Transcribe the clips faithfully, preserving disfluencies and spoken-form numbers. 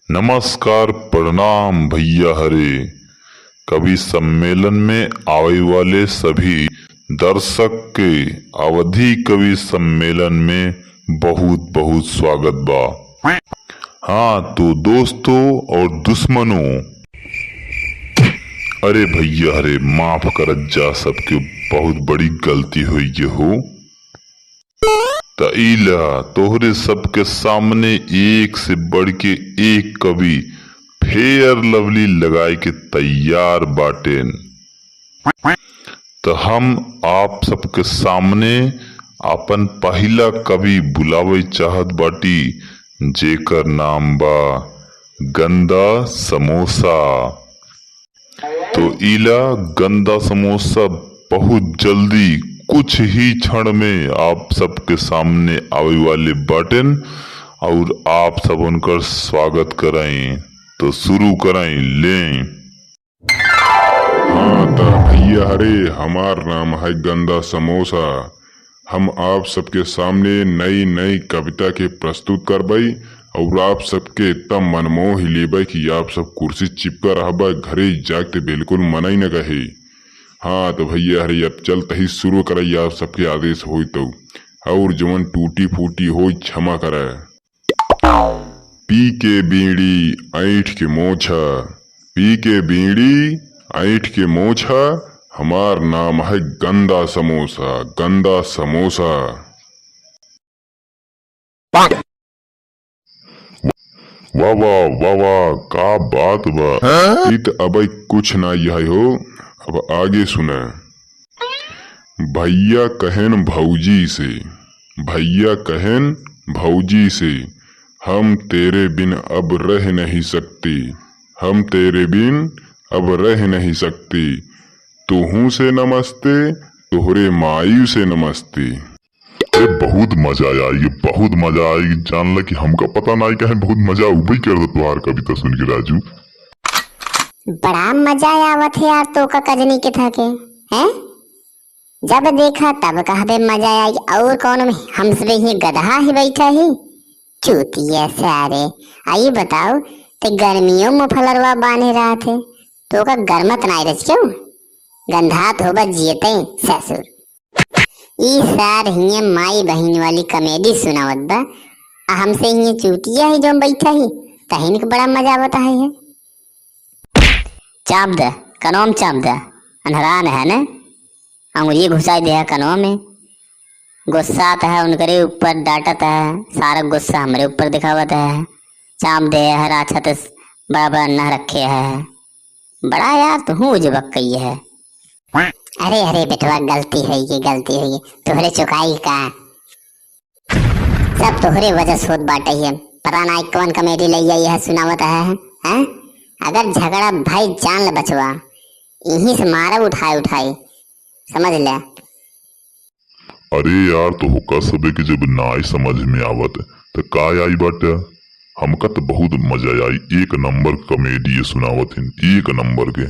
नमस्कार, प्रणाम भैया हरे। कवि सम्मेलन में आवे वाले सभी दर्शक के अवधी कवि सम्मेलन में बहुत बहुत स्वागत बा। हाँ तो दोस्तों और दुश्मनों, अरे भैया हरे, माफ करत जा, सबके बहुत बड़ी गलती होई गे हो। त इला तोहरे सबके सामने एक से बढ़ के एक कवि फेयर लवली लगाए के तैयार बाटेन। त हम आप सबके सामने आपन पहिला कवि बुलावे चाहत बाटी, जेकर नाम बा गंदा समोसा। तो इला गंदा समोसा बहुत जल्दी, कुछ ही क्षण में आप सबके सामने आवे वाले बाटेन और आप सब उनकर स्वागत कराएं। तो शुरू कराएं, लें। हाँ, त भैया हरे, हमार नाम है गंदा समोसा। हम आप सबके सामने नई नई कविता के प्रस्तुत करबई और आप सबके इतना मन मोह लेबई कि आप सब कुर्सी चिपका रहबा, घरे जाके बिल्कुल मनई न कहे। हाँ तो भैया हरे, अब चलत ही शुरू करई, आप सबके आदेश होई तो, और जवन टूटी फूटी होई क्षमा करे। पी के बीड़ी ऐंठ के मोछा, पी के बीड़ी ऐंठ के मोछा, हमार नाम है गंदा समोसा, गंदा समोसा। वाह वाह वाह वाह, का बात बा। हाँ? ई त अबे कुछ ना यही हो, अब आगे सुने। भैया कहन भौजी से, भैया कहन भौजी से, हम तेरे बिन अब रह नहीं सकती, हम तेरे बिन अब रह नहीं सकती। तोहू से नमस्ते, तोहरे माई से नमस्ते। अरे बहुत मजा आई, बहुत मजा आई। जान ल कि हमका पता नाई काहे बहुत मजा उबई कर दे तोहार कविता सुन के राजू। बड़ा मजा आवत है यार, तोका कजनी के थके, हैं? जब देखा तब कहबे मजा आई, और कौन में हमसे ही गदहा ही बैठा ही? चूतिया सारे। आई बताओ, ते गर्मियों में फलरवा बांधे रहत है, तोका गरमत नाई रच क्यों? गंधात होबा जियते ससुर। ई सार हियाँ माई बहिन वाली कॉमेडी सुनावत बा, आ हमसे हियाँ चूतिया ही जो बैठा ही, तहिन के बड़ा मजा आवत है। चाप दे, कनवा में चाप दे, अन्हरान है ने, अंगुरी घुसाई दे है कनवा में। गुस्सात है उनकरे ऊपर, डांटत है, सारा गुस्सा हमरे ऊपर दिखावत है। चाप दे है, राछा ते बड़ा बड़ा नह रखे है। बड़ा यार, तू उजबक कही है। अरे, अरे बेटवा, गलती होई गे, गलती होई गे, तोहरे चुकाई का? सब तोहरे वजह से होत बाटे ये। पता नाई कौन कॉमेडी लइया यह सुनावत है, हैं? अगर झगड़ा भाई जान ले बचवा, इहीं से मारब उठाई उठाई, समझ ले। अरे यार, तोहका सबे के जब नाई समझ में आवत, त का आई बाटे? हमका त बहुत मजा आई, एक नंबर कॉमेडी ये सुनावत हिन, एक नंबर के।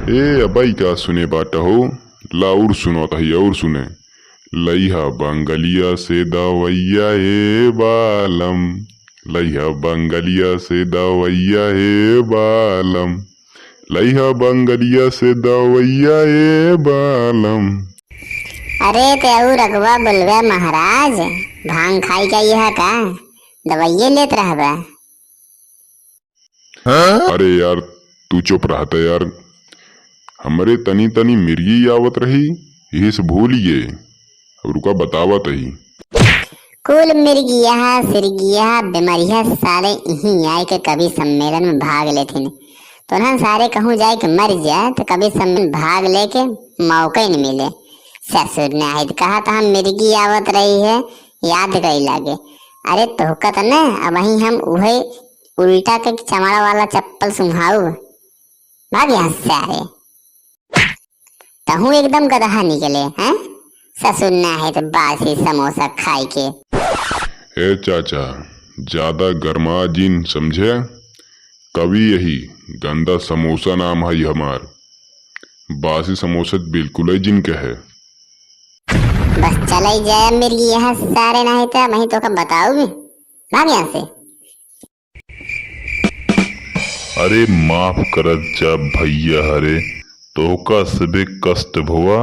ए अबई, का सुने बाटा हो? ला और सुनो तही, और सुने। लइहा बंगलिया से दवैया ए बालम, लइहा बंगलिया से दवैया ए बालम, लइहा बंगलिया से दवैया ए बालम। अरे ते और अगवा बोलबे महाराज, भांग खाई का यह का दवाइये लेत रहबे? अरे यार, तू चुप रहता यार। हमरे तनी तनी मिर्गी आवत रही, यही से भूल गए। अब रुका, बतावत ही। कुल मिर्गिया, सिरगिया, बेमरिया सारे इहीं आए के कवि सम्मेलन में भाग लेथिन। तो उन्हन सारे कहूँ जाए के मर जाए, तो कवि सम्मेलन भाग लेके मौका ही न मिले। ससुर ने आहित कहा तो हम मिर्गी आवत रही है, याद कई लागे। अरे तोहका त न, अब वहीं हम उहे उल्टा के चमड़ा वाला चप्पल सुंघाऊ। भाग यहाँ से सारे। तहूँ एकदम गदहा निकले, हैं? ससुर ना है तो बासी समोसा खाए के। ए चाचा, ज्यादा गरमा जिन समझे। कवि यही गंदा समोसा नाम है हमार। बासी समोसा बिल्कुल ही जिन कहे। बस चले जाए मिर्गी यहाँ से सारे, नहीं तो वहीं तोका बताऊ भी। भाग यहाँ से। अरे माफ करत जा भइया हरे, तोहका सबे कष्ट भवा,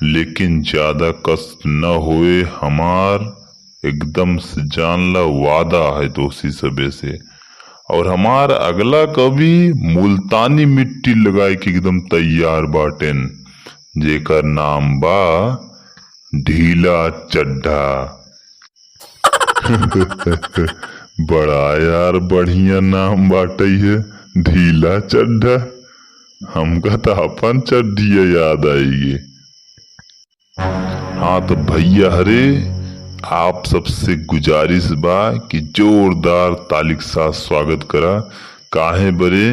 लेकिन ज्यादा कष्ट न होए हमार, एकदम से जान ला वादा है दोसी सबे से। और हमार अगला कवि मुल्तानी मिट्टी लगाए के एकदम तैयार बाटेन, जेकर नाम बा ढीला चड्ढा। बड़ा यार बढ़िया नाम बाटइ है, ढीला चड्ढा। हमका त अपन चड्ढिया याद आइगे। हाँ त भइया हरे, आप सबसे गुजारिश बा कि जोरदार ताली के साथ स्वागत करा। काहे बरे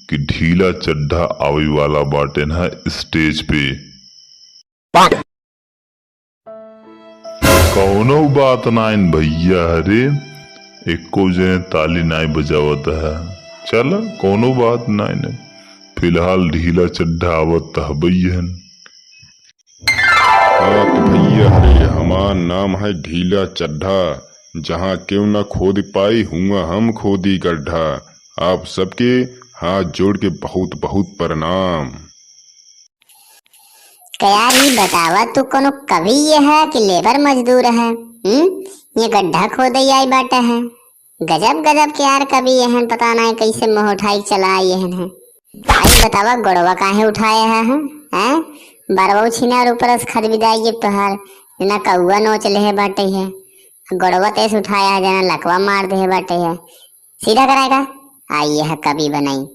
कि ढीला चड्ढा आवे वाला बाटेन ह stage पे। कौनो बात नाइन भइया हरे, एको जने ताली नाई बजावत है। चल, कौनो बात नाइन, फिलहाल ढीला चड्ढा आवत त हबई हन। हाँ त भइया हरे, हमार नाम है ढीला चड्ढा। जहाँ केहू ना खोद पाई, हुआँ हम खोदी गड्ढा। आप सबके हाथ जोड़ के बहुत बहुत प्रणाम। का यार, ई बतावा, तू कोनो कवि ये है कि लेबर मजदूर है? हम्म, ये गड्ढा खोदे आई बाटे है। गजब गजब के यार कवि ये हैं, पता नाई कैसे मुँह उठाई के चला आए हैं। आई बतावा, गोड़वा काहे उठाए है, हैं? हैं? बरवा छिना और ऊपर से खद बिदाई ये तोहार, ना कौआ नोच ले है बाटे है, गोड़वा तेज उठाया है, जना लकवा मार दे है बाटे है। सीधा कराएगा, आई ये है कवि बनाई।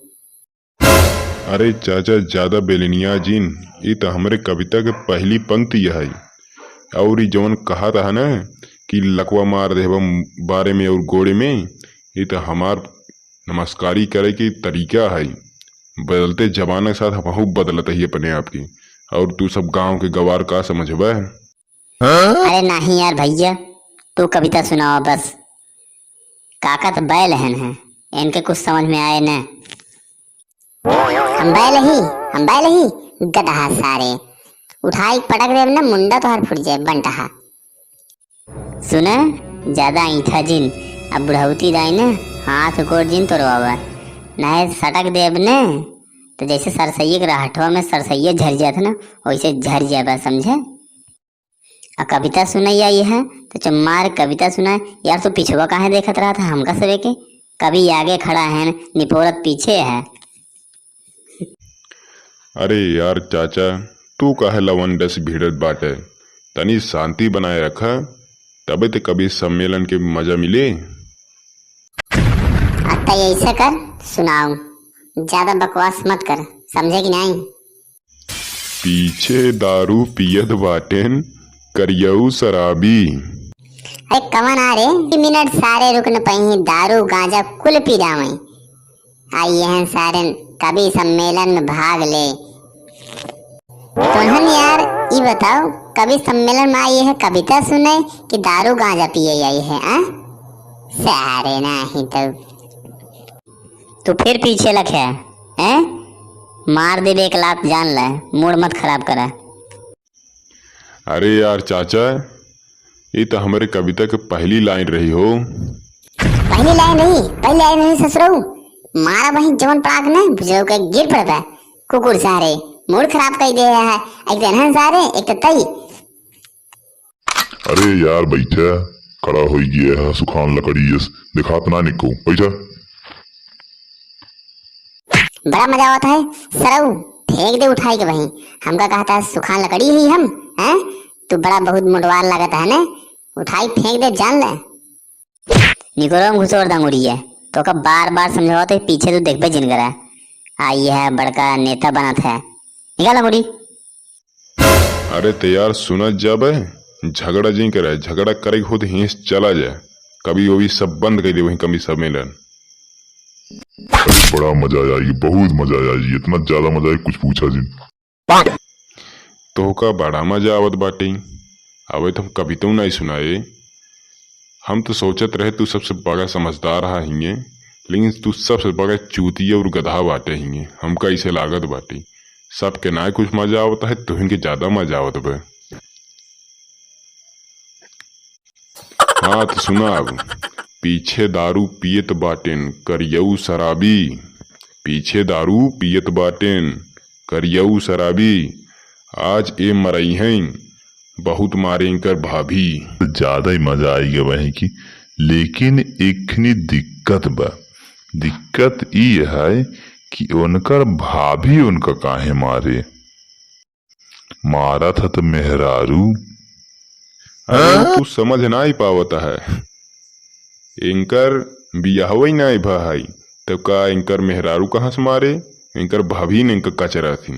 अरे चाचा, ज्यादा बेलनिया जिन, ई त हमरे कविता के पहली पंक्ति है। और ई जवन कहत है ना कि लकवा मार देहबा बारे में और गोड़े में, ई त हमार नमस्कारी करे के तरीका है। बदलते जमाना के साथ हमहू बदलत ही अपने आप के। और तू सब गांव के गवार का समझबे? अरे नाही यार भइया, तू कविता सुनावा बस। काका त बैल हन हैं, इनके कुछ समझ में आए न। हम बैल ही, हम बैल ही, गदहा सारे। उठाई के पटक देब न, मुंडा तोहार फूट जाए, बंटहा। सुना, ज्यादा ईठा जिन, अब बुढ़ौती दाई न, हाथ गोड़ जिन तोड़वावा। नाहे सटक देब न, त जैसे सरसैया के रहठवा में सरसैया झर जात न, वैसे झर जाबा, समझे? आ कविता सुनाई आई है, त चुम्मार कविता सुनाए। यार, तू पिछवा काहे देखत रहत है हमका सबे के? कवि आगे खड़ा है, निपोरत पीछे है। अरे यार चाचा, तू काहे लवंडस भिड़त बाटे? तनी शांति बनाए रखा, तबे त कवि सम्मेलन के मजा मिले। आ त ऐसा कर, सुनाऊ, ज्यादा बकवास मत कर, समझे कि नाई? पीछे दारू पियत बाटेन करियऊ शराबी। अरे कवन आ रे, एक मिनट सारे रुक न पइहीं, दारू गांजा कुल पी डावई। आ यहन सारे कवि सम्मेलन में भाग ले। तोहन यार, ई बताओ, कवि सम्मेलन में आई है कविता सुने कि दारू गांजा पिए आई है, आ? सारे नाही तो। तू फिर पीछे लखे, हैं? मार देबे एक लात, जान ले, मूड मत खराब करा। अरे यार चाचा, ई त हमरे कविता के पहली लाइन रही हो। पहली लाइन रही, पहली लाइन रही ससुरऊ। मारा वहीं जवन पड़ाक ने बुझाऊ के गिर पड़बे। कुकुर सारे, मूड खराब कर दे है, एक त एनहन सारे, एक त तई। अरे यार, बैठा, खड़ा होई गया है, सुखान लकड़ी यस, दिखात ना निको, बैठा। बड़ा मजा आवत है, सरऊ, फेंक दे उठाई के वहीं। हमका कहता है, सुखान लकड़ी ही हम, हैं? तू बड़ा बहुत मोटवार लागत है ने, उठाई फेंक दे, जान ले। निकोरम घुसोर दंगुरिया, तोका बार बार समझावा तो पीछे तू देखबे जिन करा। आ यह बड़का नेता बनत है, निकाल अंगूठी। अरे त यार सुनत जाबे, झगड़ा जिन करे, झगड़ा करे के होत हिंस चला जाए, कवि ववि सब बंद कर दे वहीं कवि सम्मेलन। अरे बड़ा मजा आया, ये बहुत मजा आया, ये इतना ज्यादा मजा आया, कुछ पूछा जिन। तोहका बड़ा मजा आवत बाटे, अबे तो हम कवितौ नाई सुनाए। हम तो सोचत रहे तू सबसे बड़ा समझदार हा हिंगे, लेकिन तू सबसे बड़ा चूतिया और गधा बाटे हिंगे, हमका इसे लागत बाटे। सबके नाई कुछ मजा आवत है, तुहिन के ज्यादा मजा आवत बे। हाँ, त सुना अब। पीछे दारू पियत बाटेन करियऊ शराबी। पीछे दारू पियत बाटेन, करियऊ शराबी। आज ए मरइहैं, बहुत मारे इनकर भाभी। ज्यादा ही मजा आइ गवा है कि, लेकिन एकनी दिक्कत बा। दिक्कत ई है कि उनकर भाभी उनका काहे मारे? मारत ह त मेहरारू। अरे, हाँ? तू समझ नाई पावत है, इनकर बियाहवई नाई भा है, तब का इनकर मेहरारू कहाँ से मारे? इनकर भाभी ने इनका कचरा थी।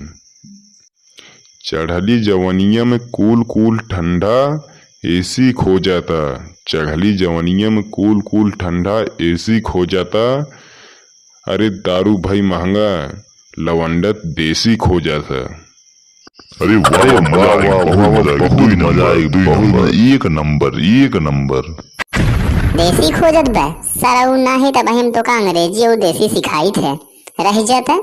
चढ़ली जवनिया में कूल कूल ठंडा एसी खो जाता। चढ़ली जवनिया में कूल कूल ठंडा एसी खो जाता। अरे दारू भई महंगा, लवंडत देसी खो जाता। अरे वाह, वाह, मजा आइ गवा, बहुत मजा आइ गवा, बहुत मजा आइ गवा, बहुत मजा, एक नंबर, एक नंबर। देसी खोजत बा, सरऊ नाही तब हम तो का अंग्रेजी अउ देसी सिखाइत है, रह जाता।